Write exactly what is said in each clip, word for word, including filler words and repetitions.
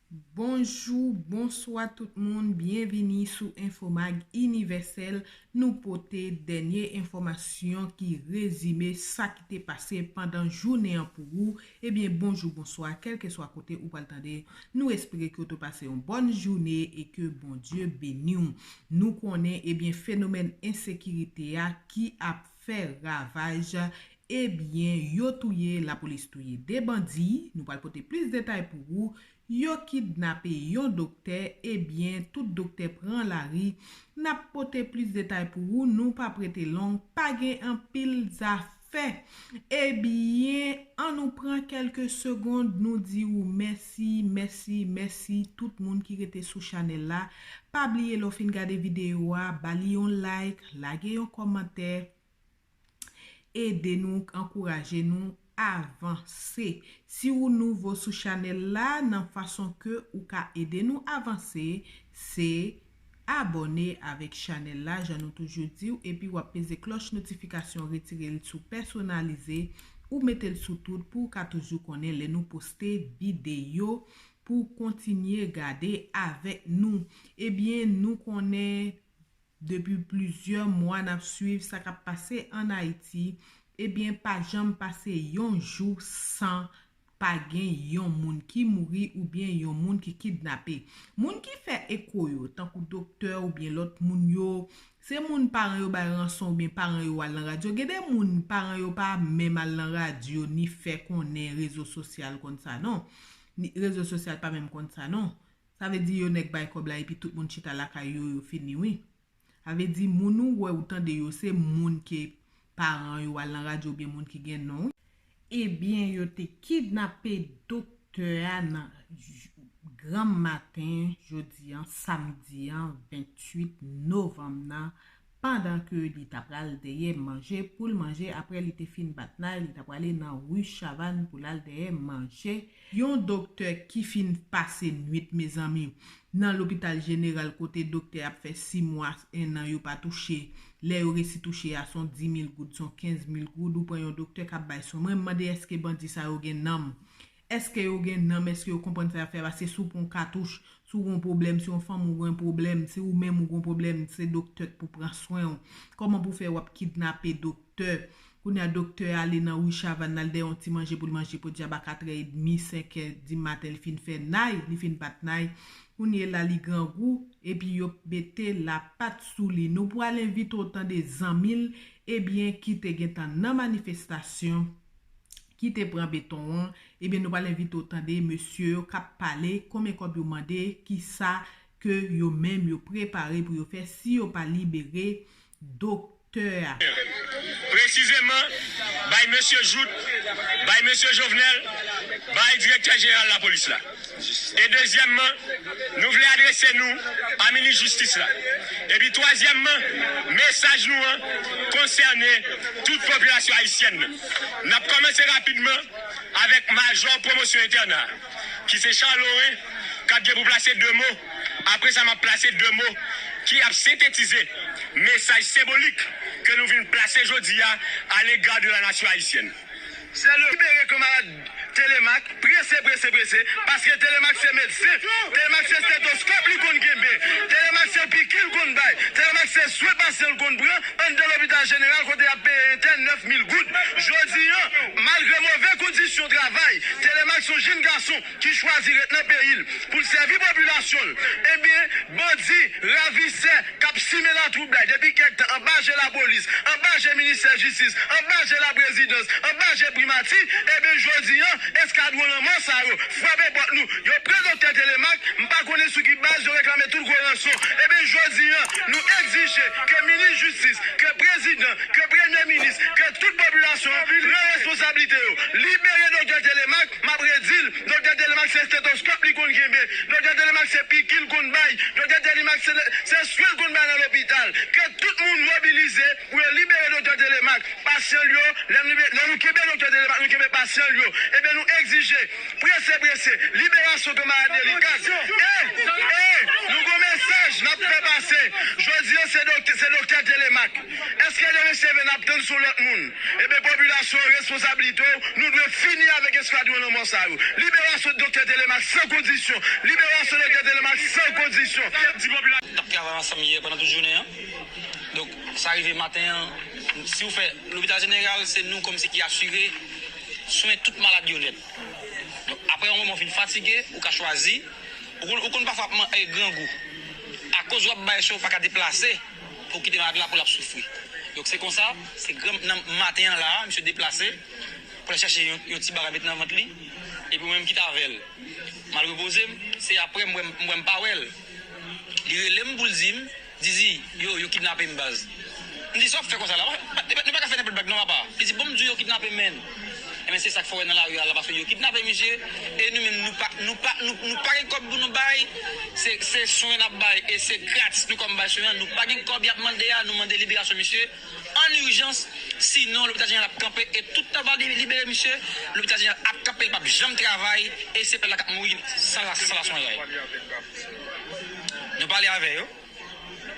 Bonjou, bonswa tout moun, byenvini sou Enfomag Inivèsèl. Nou pote dènye enfòmasyon ki rezime sa ki te pase pandan jounen an pou ou. Ebyen, bonjou, bonswa, kèlkeswa kote ou pral tande. Nou espere ke w te pase yon bòn jounen e ke Bondye beni w. Nou konnen, ebyen, fenomèn ensekirite a ki ap fè ravaj, ebyen, yo touye, lapolis touye de bandi. Nou pral pote plis detay pou ou. Yo kidnape yon doktè, ebyen, tout doktè pran lari. N ap pote plis detay pou ou, nou p ap rete long, pa gen anpil zafè. Ebyen, an nou pran kèlke segonn, nou di ou mèsi, mèsi, mèsi tout moun ki rete sou chanèl la. Pa bliye lè w fin gade videyo a, ba li yon like, lage yon kòmantè. Ede nou, ankouraje nou avanse. Si ou nouvo sou chanèl la, nan fason ke ou ka ede nou avanse, se abòne avèk chanèl la, jan nou toujou di w, epi w ap peze klòch notifikasyon, retire l sou pèsonalize, ou mete l sou tout pou w ka toujou konnen lè nou poste videyo, pou w kontinye gade avèk nou. Ebyen, nou konnen depi plizyè mwa n ap swiv sa k ap pase ann Ayiti. Ebyen, pa janm pase yon jou san pa gen yon moun ki mouri oubyen yon moun ki kidnape. Moun ki fè eko yo, tankou doktè oubyen lòt moun yo, se moun paran yo bay ranson oubyen paran yo al nan radyo. Gen de moun, paran yo pa menm al nan radyo ni fè konnen rezo sosyal konn sa non. Ni, rezo sosyal pa menm konn sa non. Sa vle di yo nèk bay kòb la epi tout moun chita lakay yo, yo fini wi. Sa vle di moun ou wè ou tande yo se moun ke paran yo al nan radyo oubyen moun ki gen non wi. Ebyen, yo te kidnape doktè a nan j- granm maten jodi an, samdi an, venntuit novanm nan, pandan ke li ta pral dèyè manje pou l manje, apre li te fin bat nay, li ta prale nan ri Chavann pou l al dèyè manje. Yon doktè ki fin pase nwit, mezanmi, nan lopital jeneral kote doktè ap fè sis mwa, ennan, yo pa touche. Lè yo resi touche a, se yon dis mil goud, se yon kenz mil goud, ou pran yon doktè k ap bay swen. Mwen, m mande èske bandi sa yo gen nanm? Èske yo gen nanm? Èske yo konprann sa y ap fè? Paske si w pran yon katouch, si w gen yon pwoblèm, si yon fanmi w gen yon pwoblèm, si ou menm ou gen yon pwoblèm, se doktè k pou pran swen w. Kòman pou fè w ap kidnape doktè? Kounye a, doktè ale nan ri Chavann, al dèyè yon ti manje pou l manje, podyab a katrè edmi, senkè di maten, li fin fè nay, li fin bat nay. Kounye la, li grangou, epi yo mete lapat sou li. Nou pral envite w tande zanmi l, ebyen, ki te gentan nan manifestasyon, ki te pran beton an, ebyen, nou pral envite w tande mesye yo k ap pale, konbyen kòb yo mande, kisa ke yo menm yo prepare pou yo fè si yo pa libere doktè a. Presizeman, bay mesye Jouthe, bay mesye Jovenel, bay direktè jeneral lapolis la. E dezyèmman, nou vle adrese nou a minis jistis la. Epi twazyèmman, mesaj nou an konsène tout popilasyon ayisyèn nan. N ap kòmanse rapidman avèk majò pwomosyon entèna, ki se Charles Laurent, k ap gen pou plase de mo. Apre sa, m ap plase de mo ki ap sentetize mesaj senbolik ke nou vin plase jodi a, à l'égard de la nation haïtienne. Se libere kanmarad Telemaque, prese, prese, prese, paske Telemaque se medsen, Telemaque se stetoskòp li konn kenbe, Telemaque se piki l konn bay, Telemaque se swen pasyan l konn pran anndan lopital jeneral kote y ap peye entèn nèf mil goud. Jodi an, malgre move kondisyon travay, Telemaque se yon jenn gason ki chwazi ret nan peyi l pou l sèvi popilasyon l. Ebyen, bandi, ravisè k ap simen latwoublay depi kèk tan anba je lapolis, anba je ministè jistis, anba je laprezidans, anba je primati, ebyen, jodi an, eskadwon lanmò sa yo frape pòt nou. Yo pran doktè Telemaque, m pa konnen sou ki baz yo reklame tout gwo ranson. Ebyen, jodi an, nou egzije ke minis jistis, ke prezidan, ke premye minis, ke tout popilasyon an pran responsablite yo. Libere doktè Telemaque, m ap redi l, doktè Telemaque se stetoskòp li konn kenbe, doktè Telemaque se piki l konn bay, doktè Telemaque se, se swen l konn bay nan lopital. Ke tout moun mobilize pou yo libere doktè Telemaque. Telemaque, pasyan l yo, lè nou, lè nou kenbe Doktè Telemaque, nou kenbe pasyan l yo, ebyen nou egzije, prese, prese, liberasyon kanmarad Delikas. E, e, nou gon mesaj n ap fè pase. Jodi a, se doktè, se Doktè Telemaque. Èske demen si Dye vle n ap tann sou lòt moun? Ebyen, popilasyon, responsablite w, nou dwe fini avèk eskadwon lanmò sa yo. Liberasyon Doktè Telemaque san kondisyon. Liberasyon Doktè Telemaque san kondisyon. N ap travay ansanm yè pandan tout jounen an. Donk, sa rive maten an, si w fè lopital jeneral, se nou kòmsi ki asire swen tout malad yo nèt. Donk, apre yon moman w fin fatige, ou ka chwazi, ou konn, ou konn pafwa ap man-, e, grangou. Akoz w ap bay swen, ou pa ka deplase pou kite malad la pou l ap soufri. Donk, se konsa, se gran, nan maten an la a, misye deplase pou l al chache yon, yon ti bagay met nan vant li, epi mwen menm kite avè l. M al repoze m, se apre m wè m, m wè m pa wè l. Li rele m pou l di m, Didi, yo, yo kidnape m, baz. M di, sa w ap fè konsa la? Nou pa ka fè nenpòt blag non, papa. Li di, bon, m di w yo kidnape m, menn. Ebyen, se sa k fè w wè nan lari a la, paske yo kidnape misye, e nou menm, nou pa, nou pa, nou, nou pa gen kòb pou nou bay, se, se swen n ap bay, e se gratis nou kòm bay swen an, nou pa gen kòb y ap mande a, nou mande liberasyon misye, an ijans, sinon lopital jeneral ap kanpe, e toutan pa li-, libere misye, lopital jeneral ap kanpe, li p ap janm travay, e se pèp la k ap mouri san la, san la swen. Nou pale avè yo,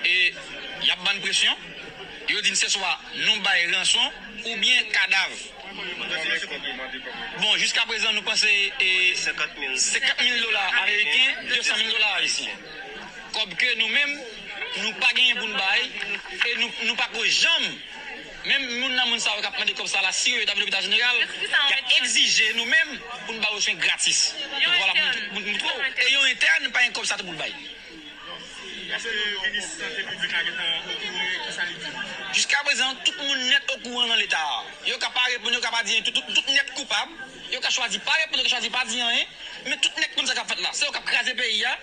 e y ap ban n presyon, yo di n se swa nou bay ranson oubyen kadav. Bon, jiskaprezan nou panse, e, senkant mil dola ameriken, de san mil dola ayisyen. Kòb ke nou menm, nou pa genyen pou n bay, e nou, nou pa ko janm, menm moun nan moun sa yo k ap mande kòb sa la, si yo ta vin lopital jeneral, y ap egzije nou menm pou n ba yo swen gratis. Donk, vwala, moun, moun, moun, e yon entèn pa gen kòb sa tou pou l bay. Èske minis sante piblik la gentan okouran, kisa li di? Jiskaprezan, tout moun nèt okouran nan leta a. Yo ka pa reponn, yo ka pa di anyen, tout, tout, tout nèt koupab. Yo ka chwazi pa reponn, yo ka chwazi pa di anyen. Men tout nèt konn sa k ap fèt la. Se yo k ap kraze peyi a.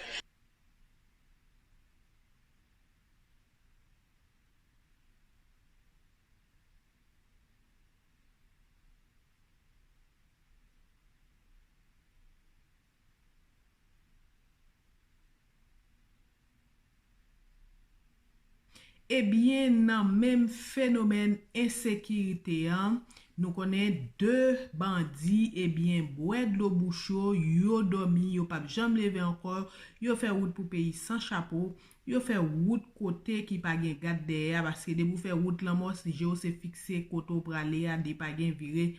Ebyen, nan menm fenomèn ensekirite an, nou konnen de bandi, ebyen, bwè dlo bouch yo, yo dòmi, yo p ap janm leve ankò, yo fè wout pou peyi san chapo, yo fè wout kote ki pa gen gad dèyè a, paske depi w fè wout lanmò, je w se fikse kote w prale a, depi pa gen vire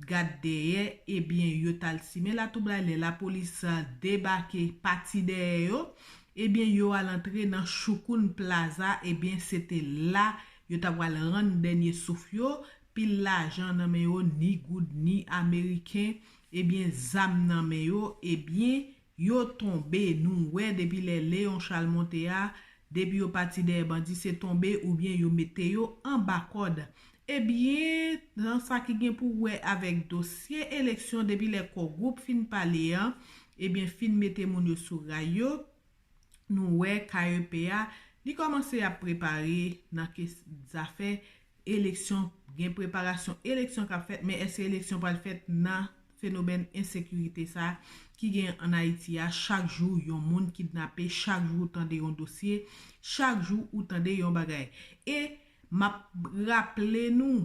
gad dèyè, ebyen, yo t al simen latwoublay. Lè lapolis debake pati dèyè yo, ebyen, yo al antre nan Choukoun Plaza, ebyen, se te la yo ta pral rann dènye souf yo, pil lajan nan men yo, ni goud, ni ameriken, ebyen, zam nan men yo, ebyen, yo tonbe. Nou wè depi lè Leon Charles monte a, depi yo pati dèyè bandi, se tonbe oubyen yo mete yo anba kòd. Ebyen, nan sa ki gen pou wè avèk dosye eleksyon, depi lè Kò Gwoup fin pale an, ebyen, fin mete moun yo sou ray yo, nou wè K E P a, li kòmanse ap prepare nan kes-, zafè eleksyon, gen preparasyon eleksyon k ap fèt, men èske eleksyon pral fèt nan fenomèn ensekirite sa ki gen ann Ayiti a? Chak jou yon moun kidnape, chak jou ou tande yon dosye, chak jou ou tande yon bagay. E m ap raple nou,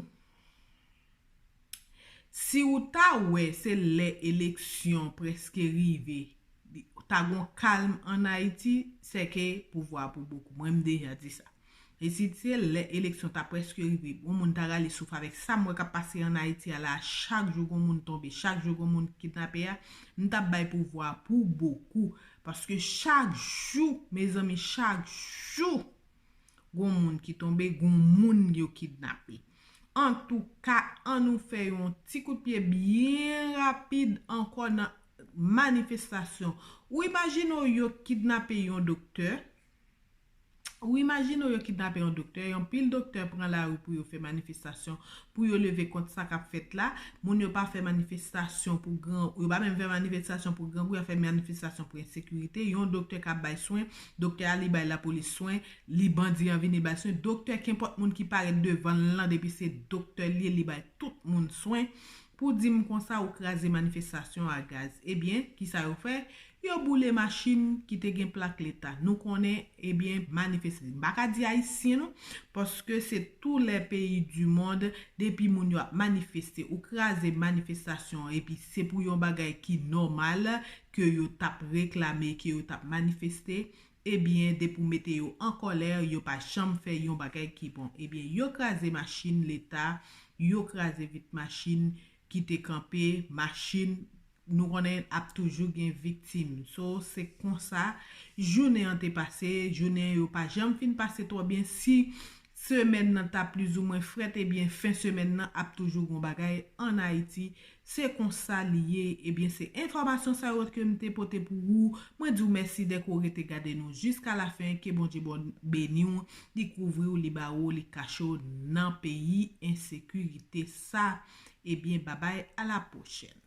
si ou ta wè se lè eleksyon prèske rive, ta gon kalm ann Ayiti, sèke pouvwa a pou bokou. Mwen, m deja di sa. E si se lè eleksyon ta prèske rive, yon moun ta rale souf avèk sa m wè k ap pase ann Ayiti a la, chak jou gon moun tonbe, chak jou gon moun kidnape a, m t ap bay pouvwa a pou bokou. Paske chak jou, mezanmi, chak jou, gon moun ki tonbe, gon moun yo kidnape. Antouka, ann nou fè yon ti kout pye byen rapid ankò nan manifestasyon. Ou imajine w yo kidnape yon doktè. Ou imajine w yo kidnape yon doktè. Yon pil doktè pran lari pou yo fè manifestasyon, pou yo leve kont sa k ap fèt la. Moun yo pa fè manifestasyon pou gran, yo pa menm fè manifestasyon pou grangou, y ap fè manifestasyon pou ensekirite. Yon doktè k ap bay swen, doktè a li bay lapolis swen, li bandi an vini bay swen. Doktè, kenpòt moun ki parèt devan l lan, depi se doktè l ye, li bay tout moun swen. Pou di m konsa ou kraze manifestasyon a gaz. Ebyen, kisa yo fè? Yo boule machin ki te gen plak leta. Nou konnen, ebyen, manifeste. M pa ka di ayisyen non, paske se tou lè peyi di mond, depi moun yo ap manifeste, ou kraze manifestasyon, epi se pou yon bagay ki nòmal, ke yo t ap reklame, ke yo t ap manifeste, ebyen, depi w mete yo an kòlè, yo pa janm fè yon bagay ki bon. Ebyen, yo kraze machin leta, yo kraze vit machin ki te kanpe, machin, nou konnen ap toujou gen viktim. So, se konsa, jounen an te pase, jounen yo pa janm fin pase twò byen. Si semèn nan ta plizoumwen frèt, ebyen, fen semèn nan ap toujou gon bagay ann Ayiti. Se konsa li ye. Ebyen, se enfòmasyon sa yo ke m te pote pou ou. Mwen di w mèsi dèke w rete gade nou jiska lafen. Ke Bondye bon, beni w, li kouvri w, li ba ou, li kache w nan peyi ensekirite sa. Ebyen, babay, a la pwochèn.